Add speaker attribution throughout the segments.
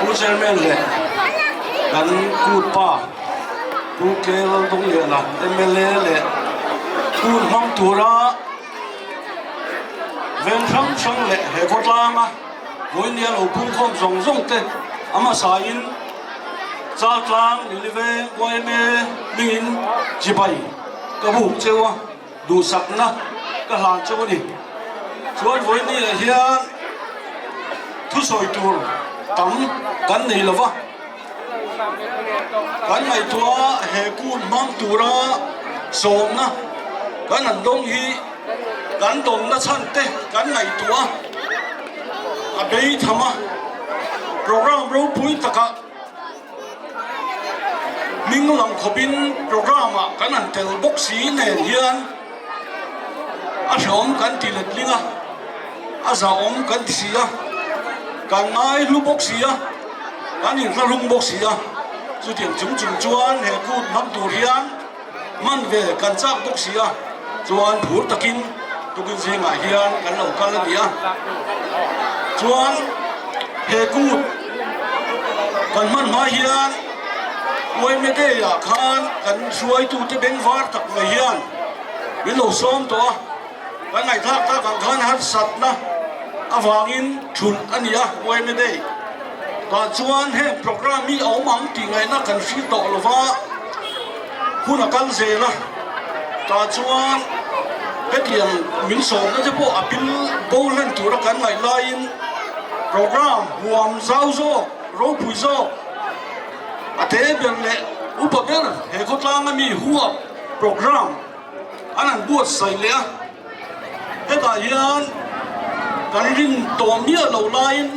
Speaker 1: Pu Chairman leh kan kut pa Pu K Laldawngliana mla leh kut hmang tura veng hrang hrang leh he khawtlanga vawinia lo pungkhawm zawng zawng te a hmasain Chaltlang Liliveng yma hmingin chibai ka buk cheu a. Duhsakna ka hlan chauh a ni. Chuan vawiin ah hian thusawi tur tam kan nei lo va, kan ngaihtuah he kut hmang tura sawmna kan han dawng hi kan dawmna chhan te kan ngaihtuah a bei tham a, program ropui takah. Hming lang khawpin program ah kan han tel bawk si nen hian a hrehawm kan ti letling a, a zahawm kan ti si a, kan ngai hlu bawk si a, kan inhlahlung bawk si a, chutiang chung chung chuan he kut hmang tur hian hman ve kan chak bawk si a, chuan phur takin tukin zingah hian kan lo kal a ni a, chuan he kut kan hman hma hian Uaimedei ah khan kan hruaitute bengvar tak mai hian min lo sawm tawh a, kan ngaihthlak tak ang khan harsatna avangin thulh a ni a Uaimedei tah chuan heng program hi a awm ang tih ngaihna kan hre tawh lo va. Hun a kal zel a, tah chuan hetiang min sawmna te pawh a pil bo hlen tura kan ngaih laiin program huam zau zawk, ropui zawk, a te ber leh upa ber he khawtlanga mi huap program an han buatsaih leh a. Hetah hian kan rin tawh miah loh laiin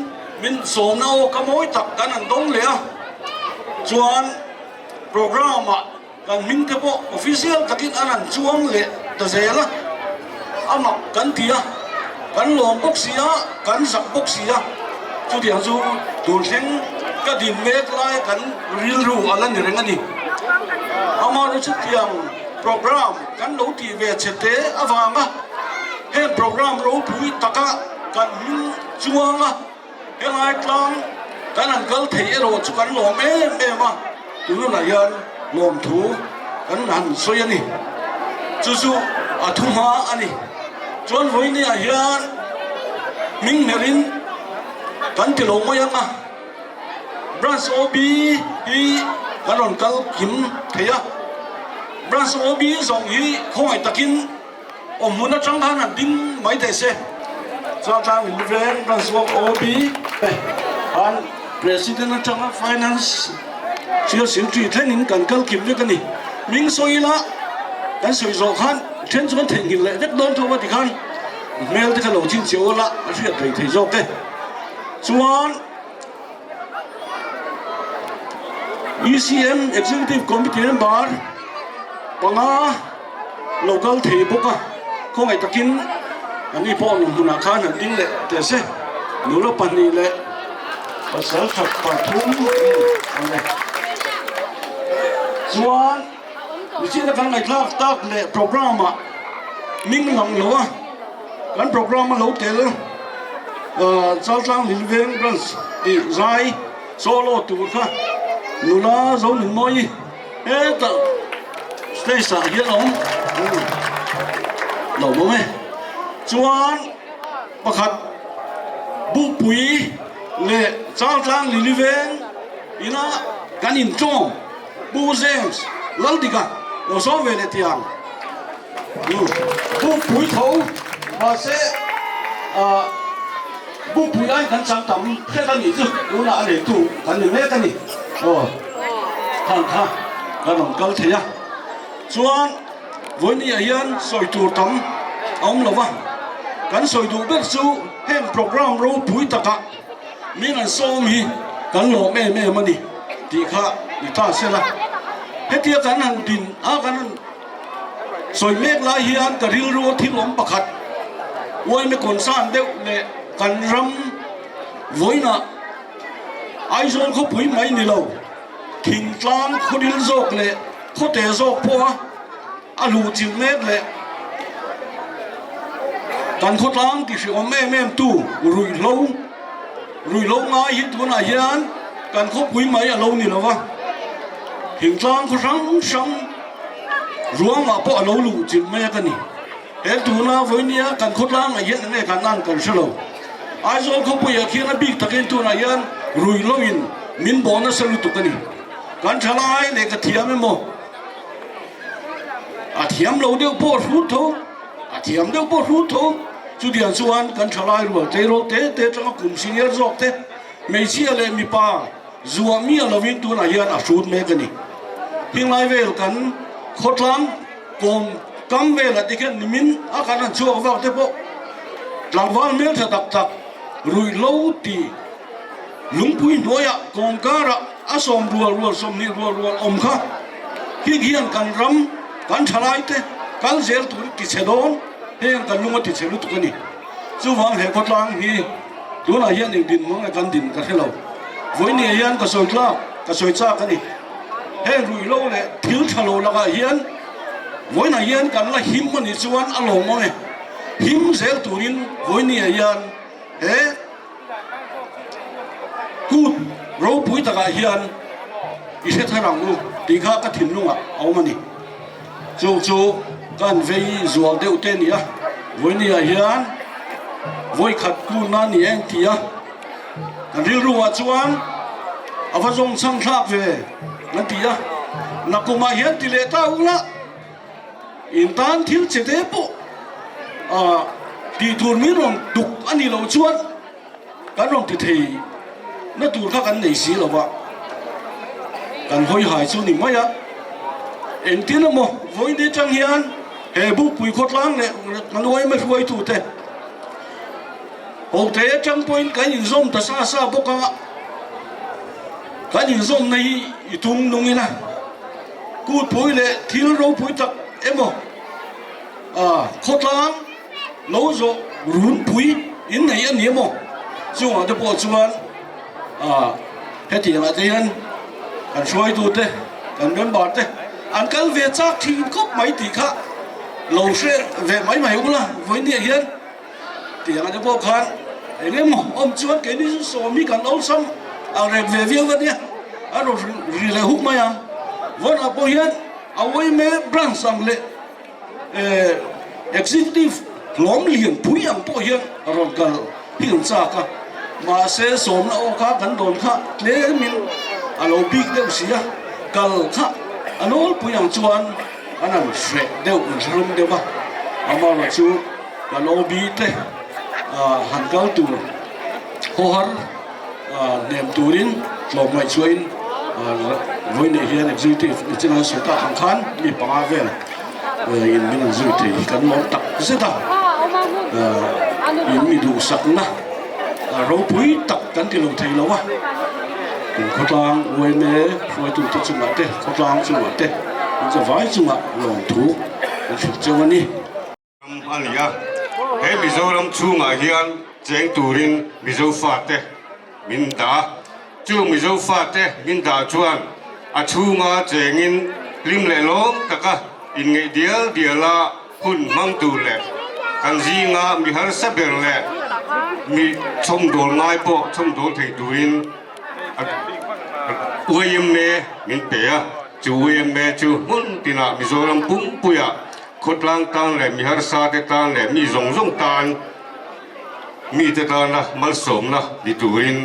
Speaker 1: min sawmna aw ka mawi tak kan han dawng leh a, chuan. Programme ah kan hming te pawh official takin an han chuang leh ta zel a, a mak kan ti a, kan lawm bawk si a, kan zak bawk si a, chutiang chu tun thleng ka din mek lai kan rilru a la ni reng a ni. Amaherawhchu chutiang programme kan lo tih ve che te avanga heng programme ropui taka kan hming chuang a, Helai tlang kan han kal thei erawh chu kan lawm em em a, tununah hian lawmthu kan han sawi a ni. Chu chu a thu hma a ni. Chuan vawinia hian hming hmerin kan ti lo mai ang a, Branch OB hi kan rawn kal kim thei a, Branch OB zawng hi khawngaih takin, Awm hmun atang khan han ding mai thei se. Chuan tlang in veng branch work OB khan President atanga Finance Chief Secretary thlengin kan kal kim vek a ni. Hming sawi ila kan sawi zawh khan then chu kan theihnghilh leh vek dawn tho a ti khan hmel te kha lo chin chiah ula a hriat thei thei zawk e. Chuan ECM Executive Committee member panga lo kal thei bawk a, khawngaih takin an ni pawh nun hmunah khan han ding leh teh se. Nula pahnih leh pasal that pathum an ni. Chuan michina kan ngaihthlak tak leh programme ah hming lang lo a. Kan programme a lo tel Chaltlang Lilveng Branch tih zai solo tur kha nula Zonunmawii hetah stage ah hian a awm lo awm e. Chuan pakhat Bukpui leh Chaltlang Liliveng ina kan intawm Pu James Laldika lo sawm ve leh tiang. Bukpui tho mahse Bukpui aiin kan chang tam hret a nih chu tunah a neitu kan ni mek a ni. Aw khang kha kan rawn kal thei a chuan vawinia hian sawi tur tam a awm lo va kan sawi duh ber chu heng programme ropui takah min an sawm hi kan lawm em em a ni tih kha ni ta sela hetia kan han din a kan han Sawi mek lai hian ka rilru a thil awm pakhat uaime concern deuh leh kan ram vawiinah Aizawl khawpui mai ni lo, thingtlang khawdil zawk leh khawte zawk pawha a luhchilh mek leh kan khawtlang tihhrehawm em em tu ruihhlo ruihhlo ngai hi tunah hian. kan khawpui mai a lo ni lo va, thingtlang khaw hrang hrang ruangah pawh a lo luh chilh mai a ka ni. He tuna vawinia kan khawtlangah hian enge kan an kan hre lo. Aizawl khawpuiah khian a bik takin tunah hian rui loin min bawh nasa lutuk a ni. Kan thalai leh ka thiam emaw a thiam lo deuh pawh hrut tho, a thiam deuh pawh hrut tho. Chutiang chuan kan thalai rual tleirawl te te atanga kum senior zawk te hmeichhia leh mipa zuah miah lovin tunah hian a hrut mek a ni. Heng vel kan khawtlang Kawm kam velah te khian nimin a kan han chhuak vak te pawh tlangval hmeltha tak tak ruihhlo ti lungpui hnuaiah kawm karah a sawm rual rual 20 rual rual awm kha heng hian kan ram kan thalai te kal zel tur ti chhe dawn heng kan lung a ti chhe lutuk a ni. Chuvang he khawtlang hi tunah hian eng dinhmun nge kan din ka hre lo. Vawinia hian ka sawi tlak ka sawi chak a ni. Heng ruihhlo leh thil tha lo lakah hian vawiinah hian kan la him a nih chuan a lawm ang e. Him zel turin vawinia hian he kut ropui takah hian i hre thar ang u tih kha ka thinlungah a awm a ni. Chung chu kan vei zual deuh te a ni a, vawinia hian vawikhat kunna a ni eng ti a. Kan rilruah chuan a va zawng chhang thlak ve an ti a, nakumah hian ti leh ta ula in tan thil che te pawh tih tur min rawn duk a nih loh chuan kan rawn ti thei na tur kha kan nei si lo va, kan hawi hai chu ni mai a. Engtin emaw vawiin atang hian he Bukpui khawtlang leh kan uaima hruaitute, Ho te atang pawhin kan inzawm ta sa sa bawk a, kan inzawmna hi i tum nung ila, kutpui leh thil ropui tak emaw khawtlang lo zawh runpui in nei a ni emaw chungah te pawh chuan hetiangah te hian kan hruaitute kan member te an kal ve chak thin khawp mai tih kha lo hre ve mai mai ula vawiin hian. Tiang te pawh khan eng emaw awm chuan keini chu sawm hi kan awlsam ang reng ve viau a nia, a rawn ri leh huk mai ang. Vawnah pawh hian a uaime branch ang leh executive hlawm lian pui ang pawh hian a rawn kal hi kan chak a, mahse sawmna aw kha kan dawn kha tlemin a lo bik deuh si a, kal kha a nawlpui ang chuan an han hreh deuh, an hrehlum deuh a, amaherawhchu. Kan OB te han kal tur khawhar hnem turin tlawmngaih chuain vawiin hian executive ni chin an sawi tak ang khan mi panga vel in min an zui thei kan lawm tak zet a, in mi duhsakna ropui tak kan ti lo thei lo a, kan khawtlang yma hruaitute chungah te khawtlang chungah te an zavai chungah lawmthu an hrilh cheu a ni.
Speaker 2: Ram a ni a, he Mizoram chhungah hian cheng turin Mizo fate min dah a, chu Mizo fate min dah chuan a chhunga chengin hlim leh lawm taka inngeih dial diala hun hmang tur leh kan zinga mi harsa ber leh mi chhawmdawl ngai pawh chhawmdawl thei turin yma min pe a, chu yma chu hmun tinah Mizoram pumpuiah Khawtlang tan leh mi harsa te tan leh mi zawng zawng tan mite tana malsawmna ni turin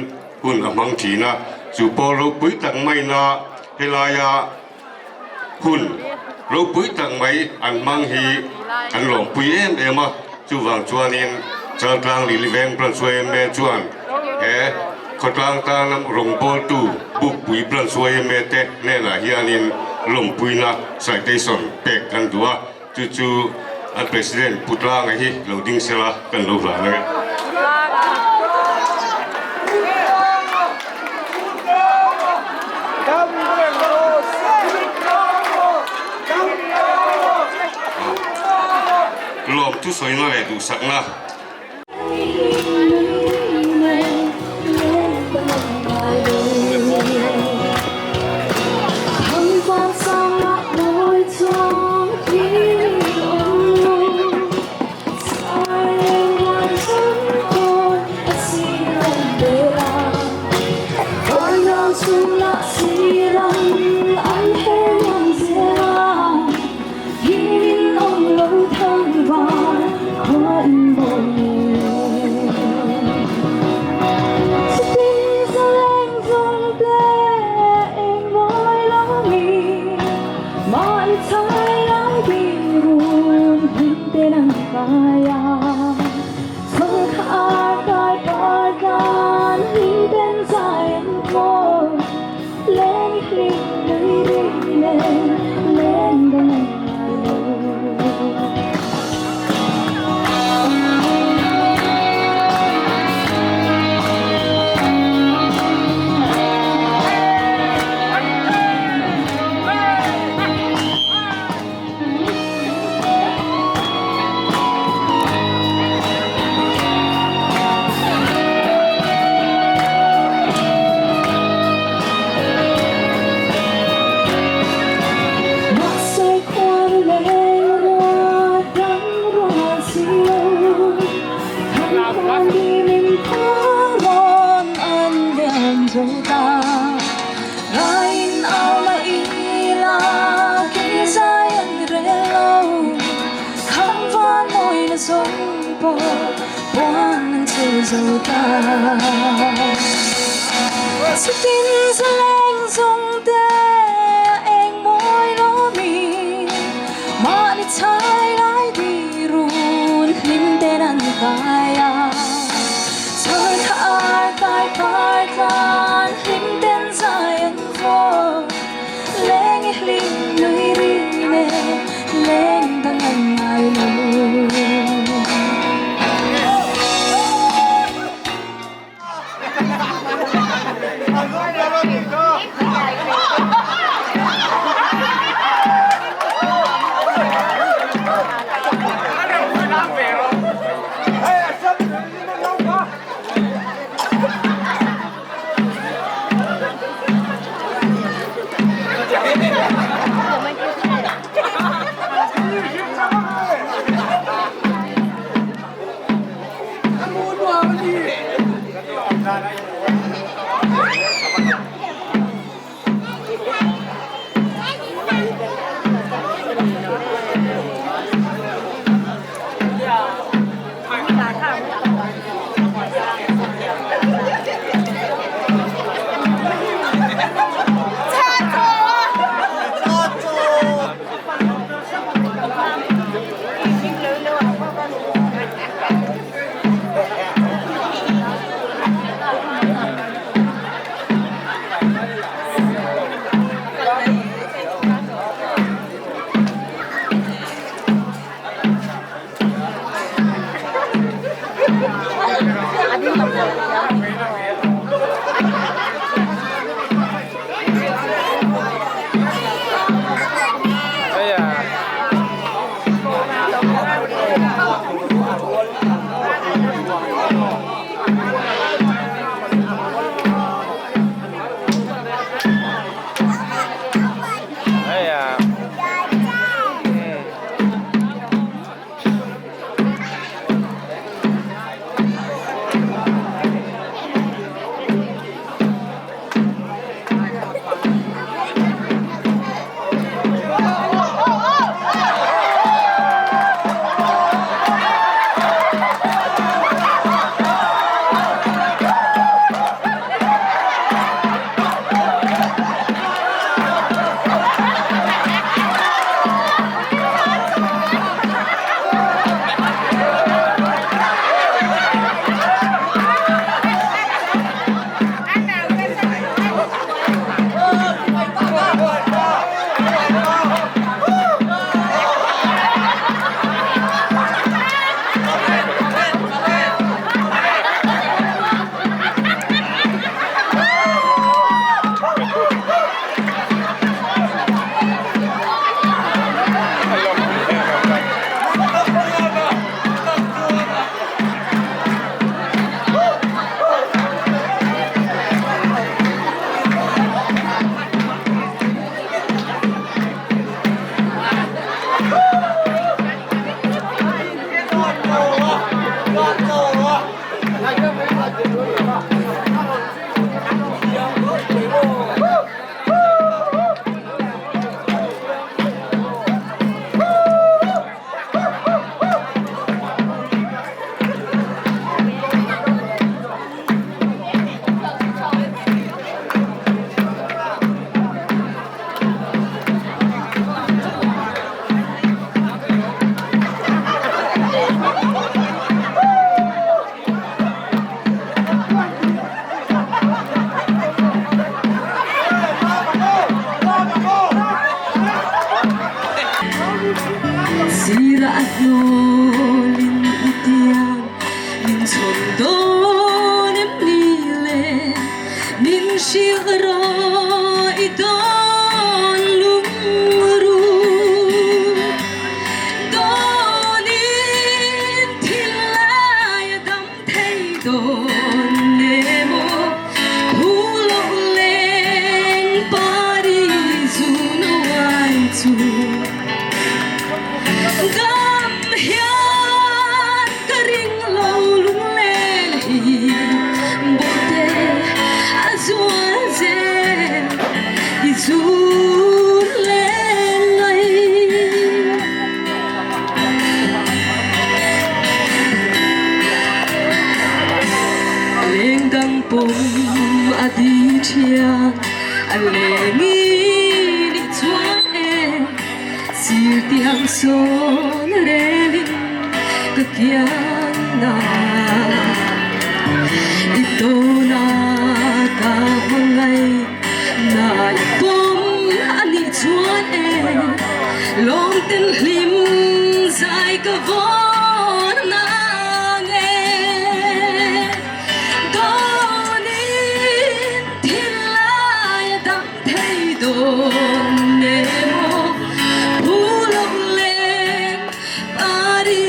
Speaker 2: hun a hmang thin a, chu pawl ropui tak maina helaia hun ropui tak mai an hmang hi kan lawmpui em em a, chuvang chuanin Chaltlang Liliveng Branch yma chuan he khawtlang tana rawngbawltu Bukpui Branch yma te hnenah hianin lawmpuina Citation pek kan duh a, chu chu an President Pu Tlanga hi lo ding sela kan lo hlan ang e. Lawm thusawina leh duhsakna.
Speaker 3: Hrilh rawh i dawn lungruh. Dawnin thil lai a dam thei dawn emaw Phu loh leng pari zun uai chu Dam hian ka ring lo lunglen hi Bawhte a zual zel i zun len ngai. Leng dang pawm a di thiang a leng i nih chuan e Sir tiang sawn relin ka kiang a I tawn a ka hmangaih na i pawm a nih chuan e Lawm ten hlim zai ka vawn ang e Dawnin thil lai a dam thei dawn emaw Phu loh leng pari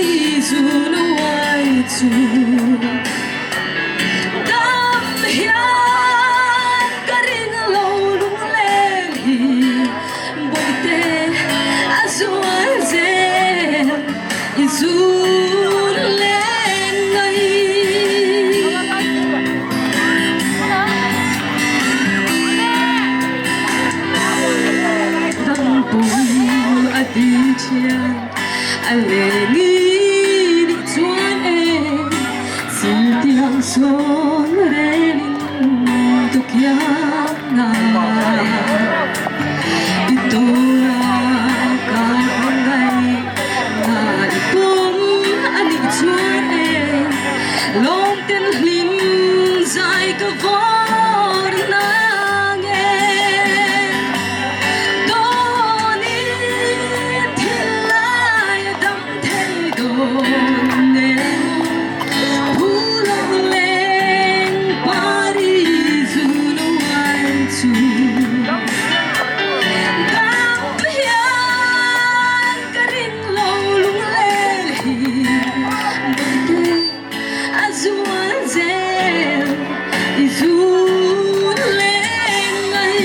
Speaker 3: zun uai chu Dam hian ka ring lo lungleng hi Bawihte a zual zel i zun leng ngai. Dangpum a ti thian a leng i nih chuan e Siltiang sawn relin tukiang a I tuna ka hmangaih na i pum a nih chuan e Lawm ten hlim zai ka vawr nang e Dawnin thil lai a dam thei dawn e Phu lo leng pari zun uai chu Dam hian ka ring lo lunglel hi Bawihte a zual zel i zun leng ngai.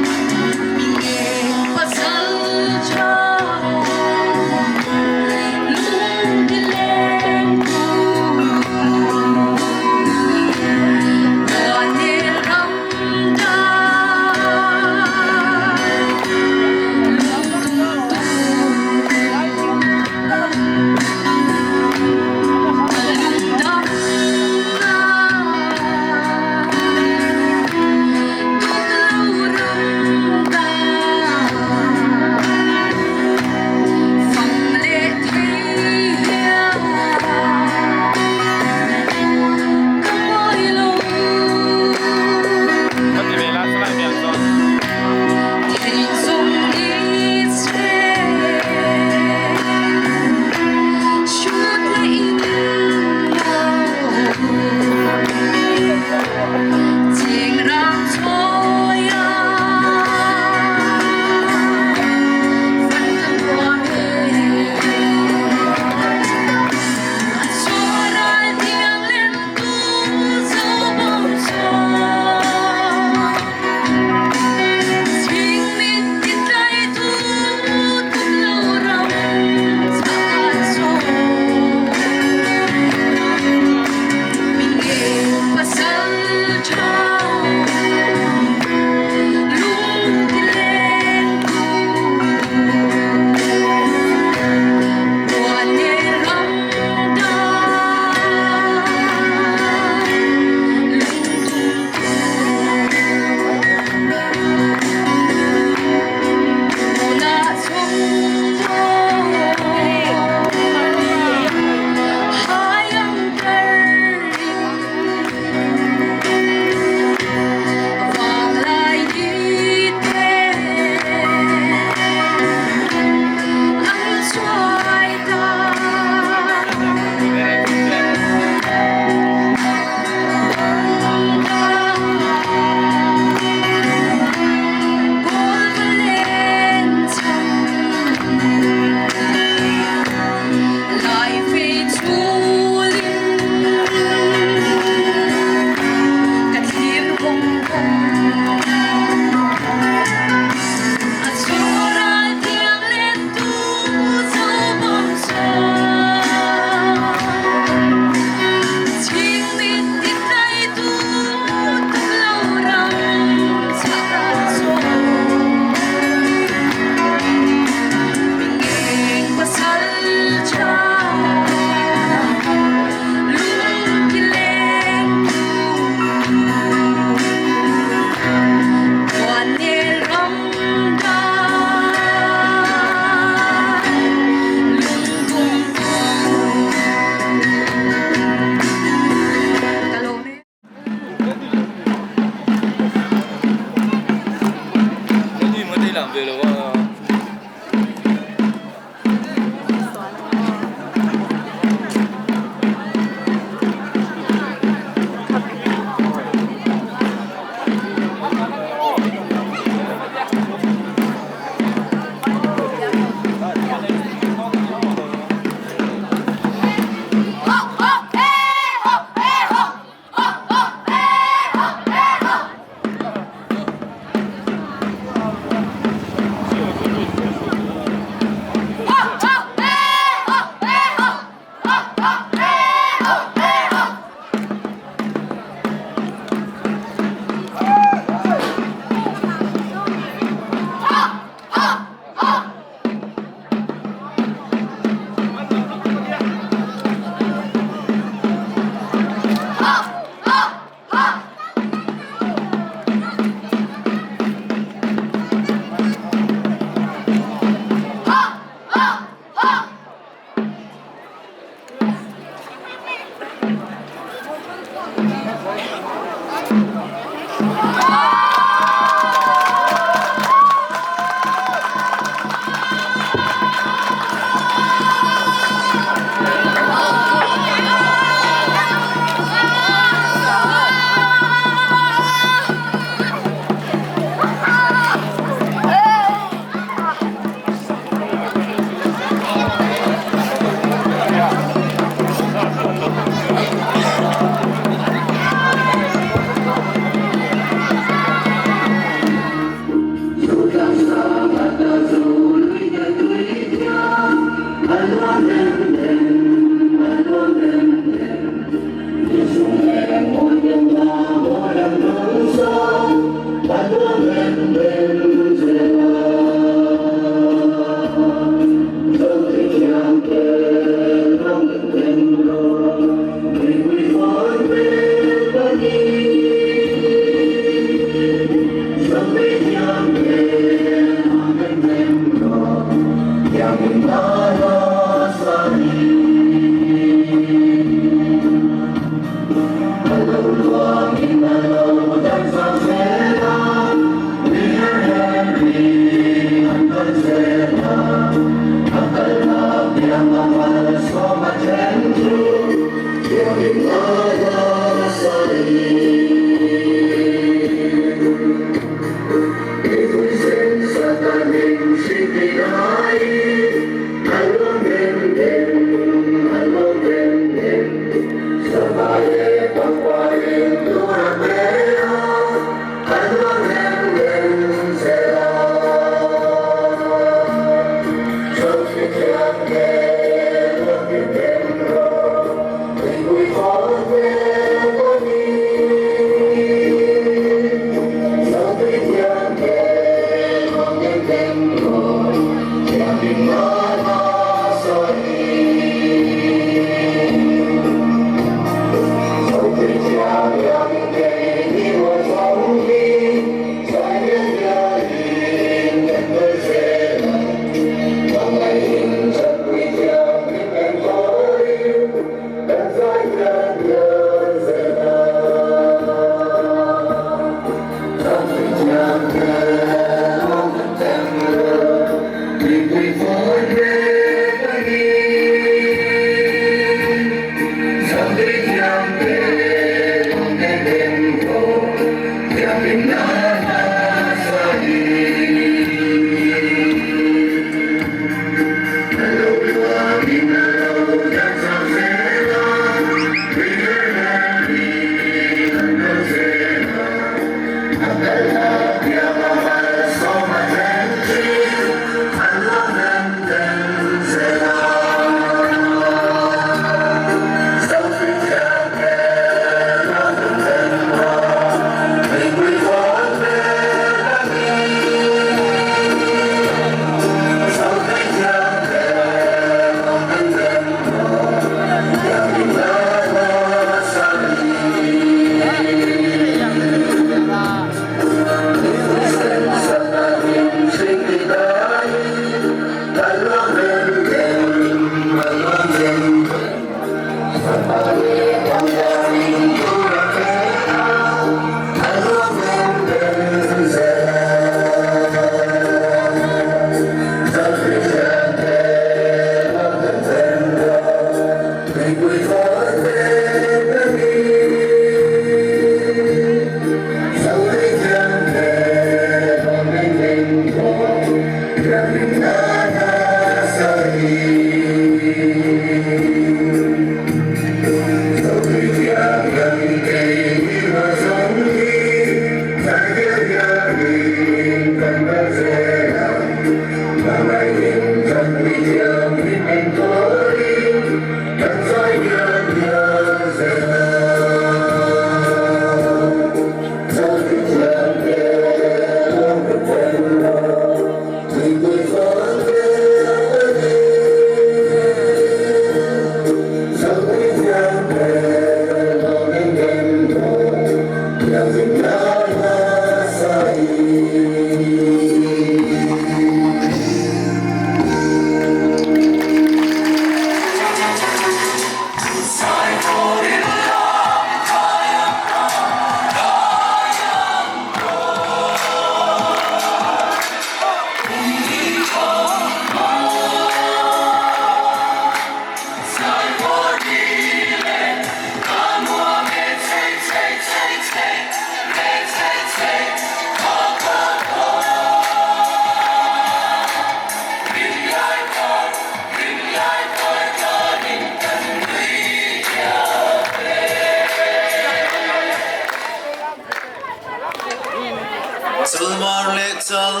Speaker 4: Chalmar leh chal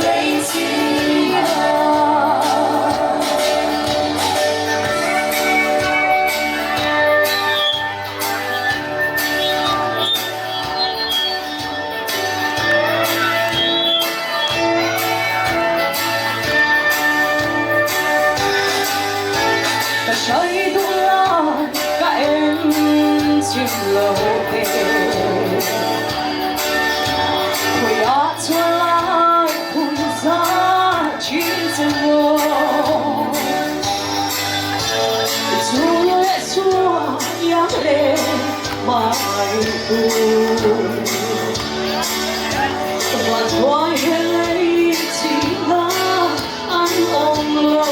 Speaker 3: Lady. chim lo ve. Khawiah chuan lai phun za chin che maw. Chu leh chua iang leh mai tu. Van hnuai he lei chihna an awm lo.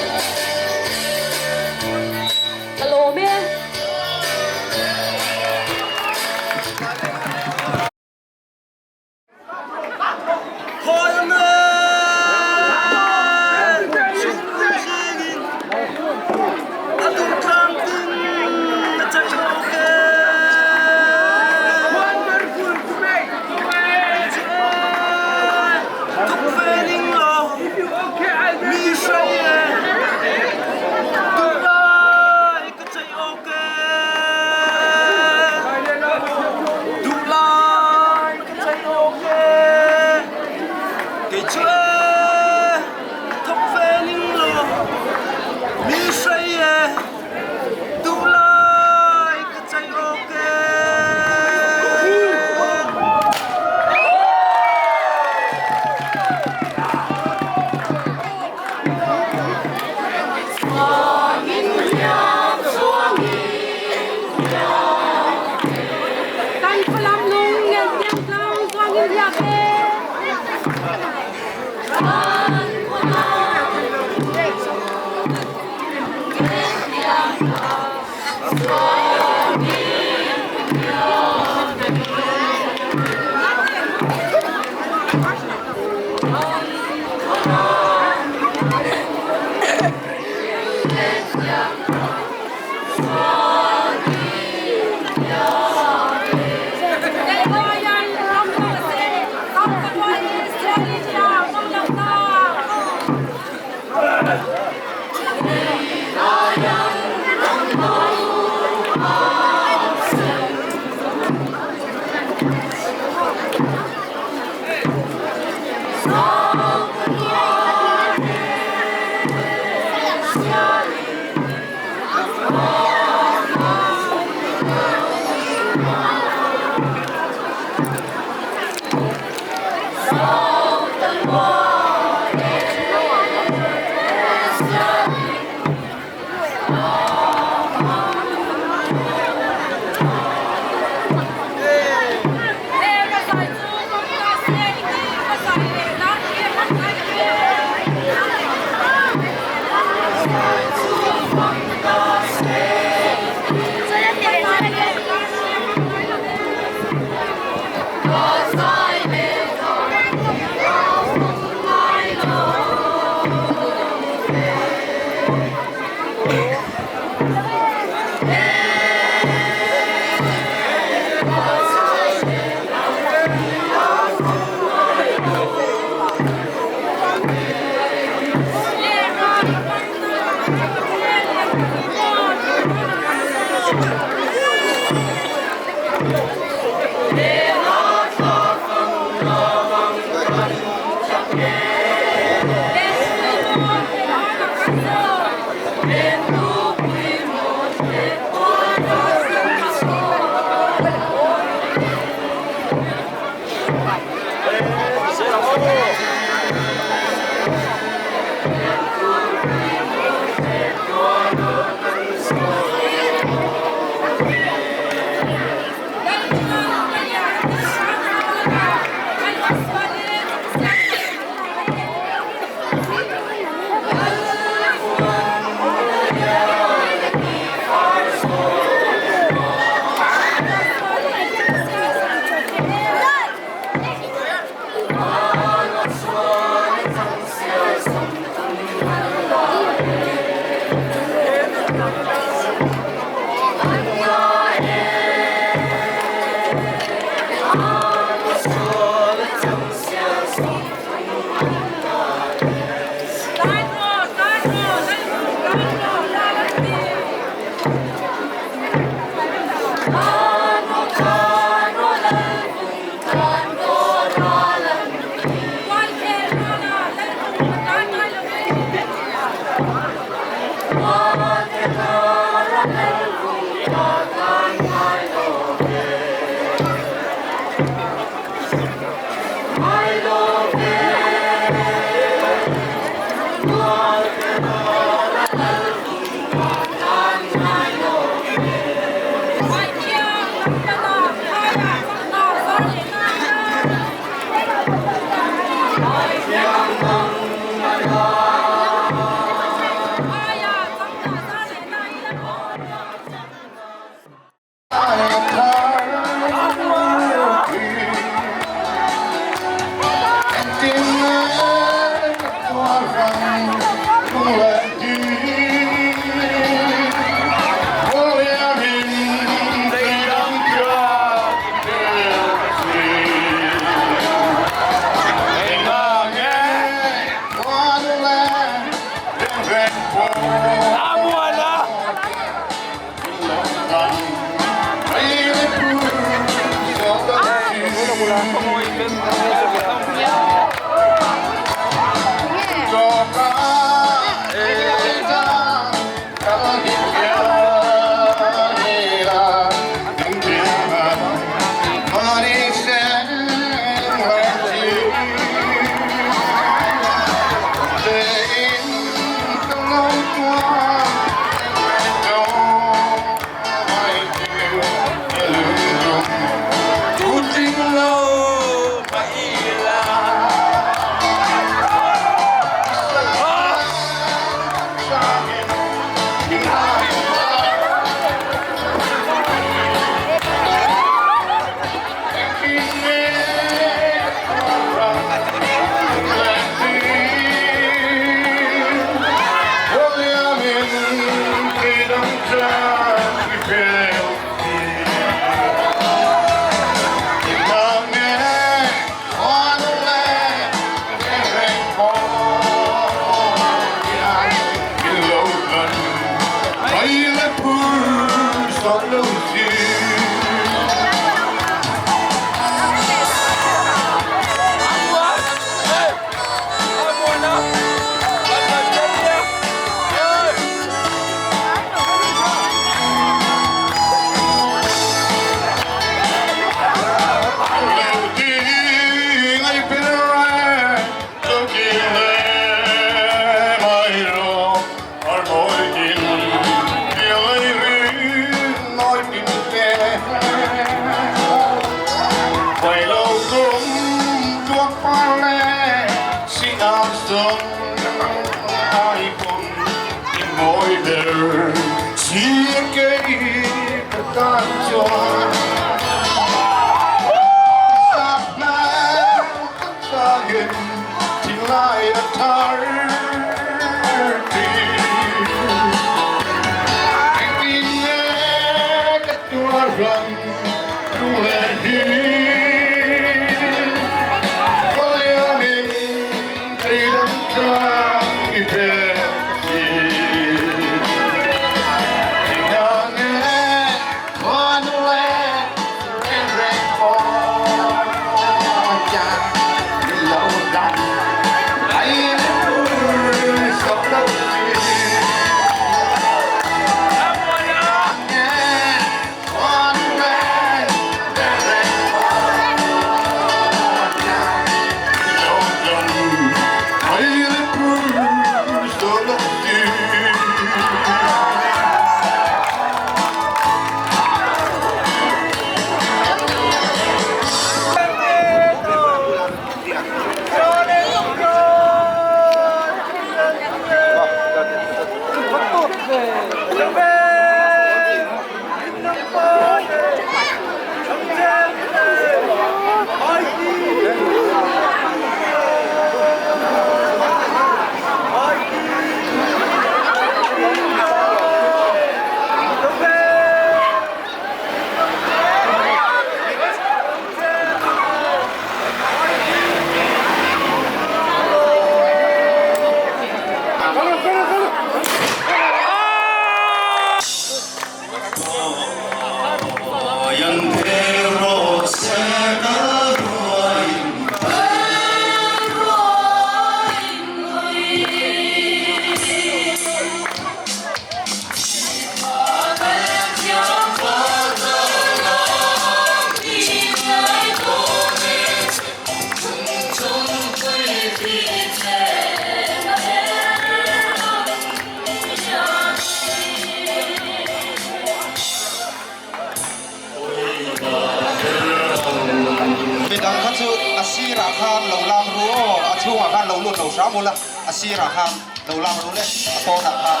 Speaker 4: Midang kha chu a sirah khan lo lam ru aw, a chhungah khan lo lut lo hram ula, a sirah khan lo lam ru le, a pawnah khan.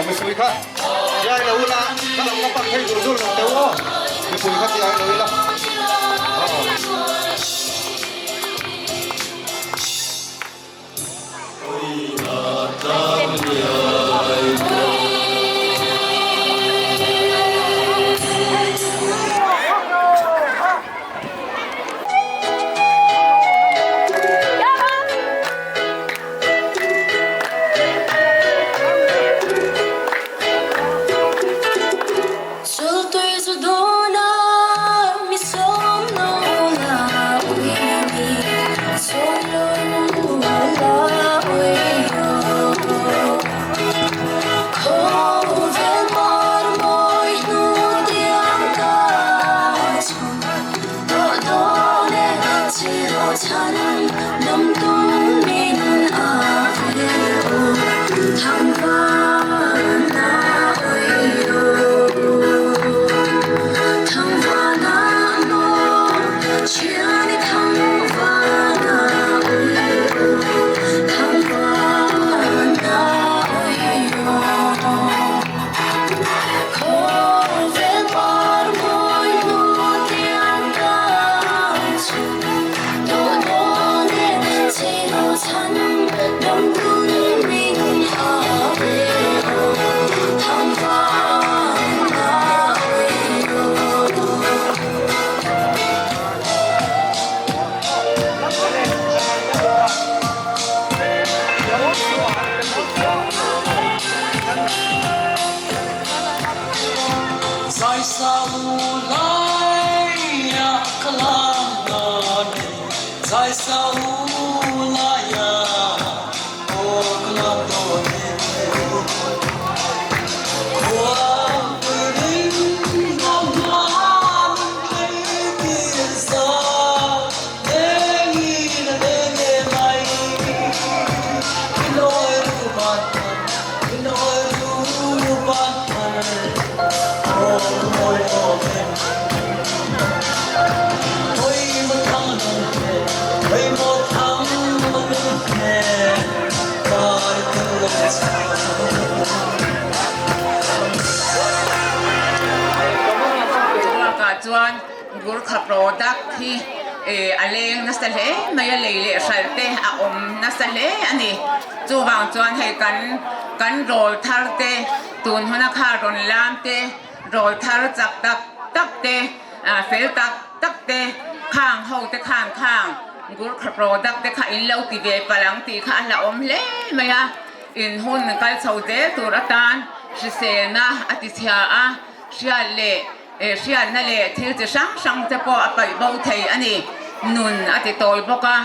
Speaker 4: Mipui kha chiai lo ula ka lam ka pan phei dur dur lo teuh aw mipui kha chiai lo ila
Speaker 5: Bakah chuan Gurkha product hi a leng nasa hle mai a, lei leh hralh te a awm nasa hle a ni. Chuvang chuan hei kan kan rawl thar te tun huna kha rawn lam te rawl thar chak tak tak te fel tak tak te khang ho te khan khang Gurkha product te kha in lo ti ve palh ang tih kha a hlauhawm hle mai a, in hun kal chho zel tur atan hriselna a ti chhia a, hriat leh hriatna leh thil chi hrang hrang te pawh a paih bo thei a ni, nun a ti tawi bawk a,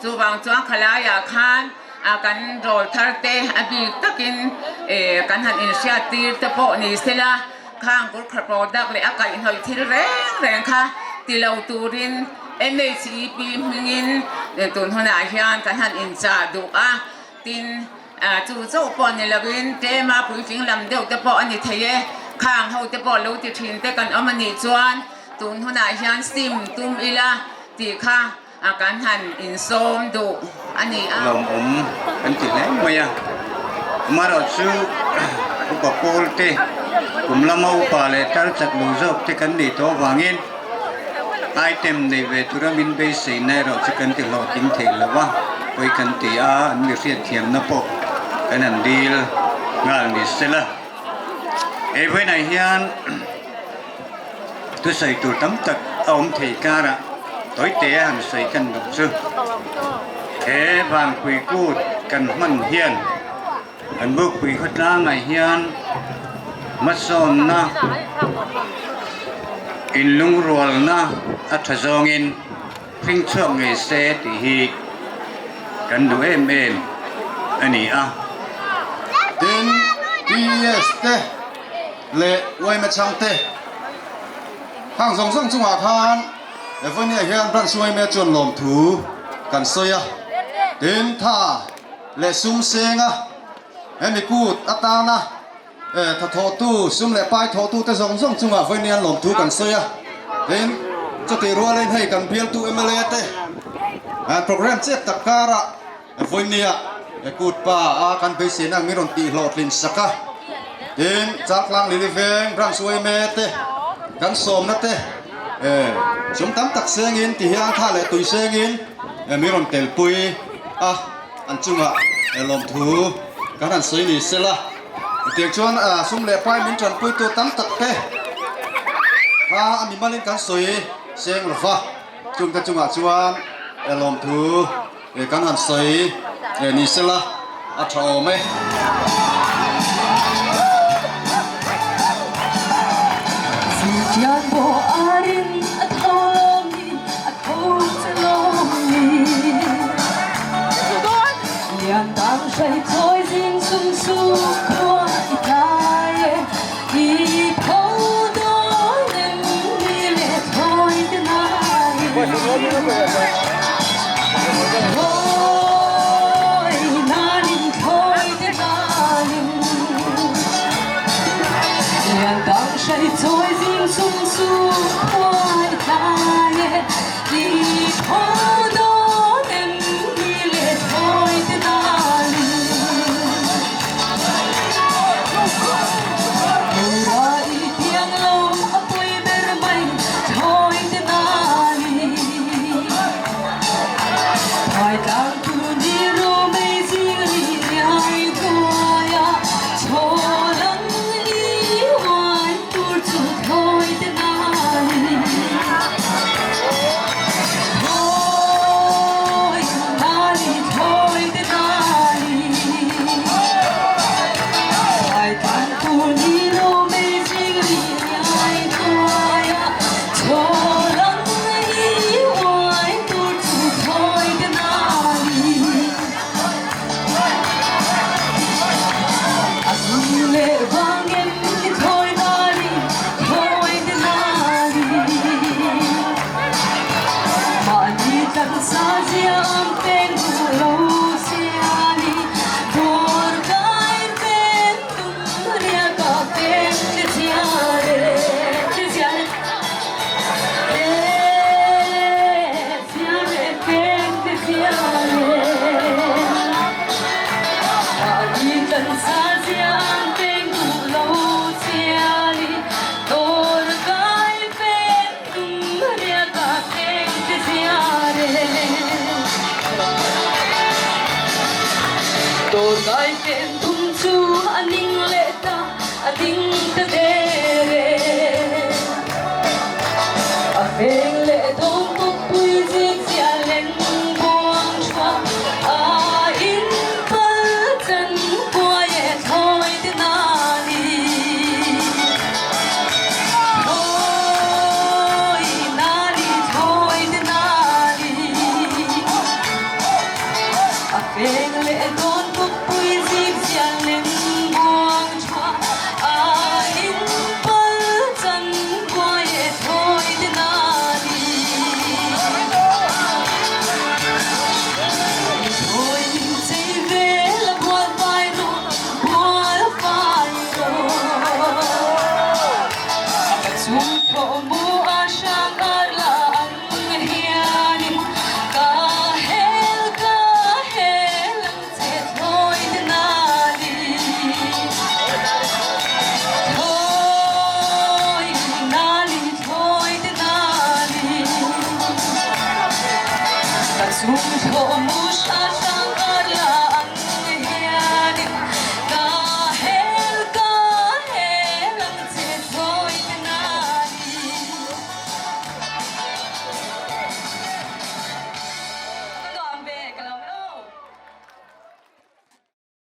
Speaker 5: chuvang chuan khalaiah khan a kan rawl thar te a bik takin kan han inhriat tir te pawh ni sela khang Gurkha product leh a kaihhnawih thil reng reng kha ti lo turin MHEP hmingin tun hunah hian kan han inchah duh a, tin chu chauh pawh ni lovin tlema puitling lam deuh te pawh a ni thei e, khang ho te pawh lo ti thin te kan awm a nih chuan tun hunah hian sim tum ila tih kha A kan han insawm duh a ni a.
Speaker 6: Lawmawm kan ti hle mai a. Amaherawh chu upa pawl te, kum lama upa leh tar chak lo zawk te kan nih tawh avangin item nei ve tura min beiseina erawh chu kan ti hlawhtling thei lo va, pawi kan ti a, an mi hriatthiamna pawh kan han dil nghal ni sela. He vawiinah hian. Thusawi tur tam tak a awm thei karah tawite a han sawi kan duh chu he Vanpui kut kan hman hian kan Bukpui khawtlangah hian hmasawnna inlungrualna a tha zawngin hring chhuak ngei se tih hi kan duh em em a ni a.
Speaker 4: Tin, PES te leh Uaime chhangte hang zawng zawng chungah khan Evonia hian branch Uaime chuan lawmthu kan sawi a, tin tha leh sum senga hemi kut atana tha thawhtu sum leh pai thawhtute zawng zawng chungah Evonia lawmthu kan sawi a, tin chutih rualin hei kan bialtu mla te program chet tak karah Vawinia kut pa a kan beiseina ang min rawn tih hlawhtlin sak a, tin Chaltlang Lili Veng Branch yma te kan sawmna te sum tam tak sengin ti hian tha leh tui sengin min rawn telpui a, an chungah lawmthu kan han sawi ni sela. Tiang chuan sum leh pai min tanpuitu tam tak te kha a mimalin kan sawi seng lova, chungte chungah chuan lawmthu Kan han sawi ni sela a tha awm e.
Speaker 3: Ka chhung thlawh mu a hrang ar la ang hianin ka hel ka hel ang che thlawi te nali. Thlawi nali thlawi te nali. Ka chhung thlawh mu hrang.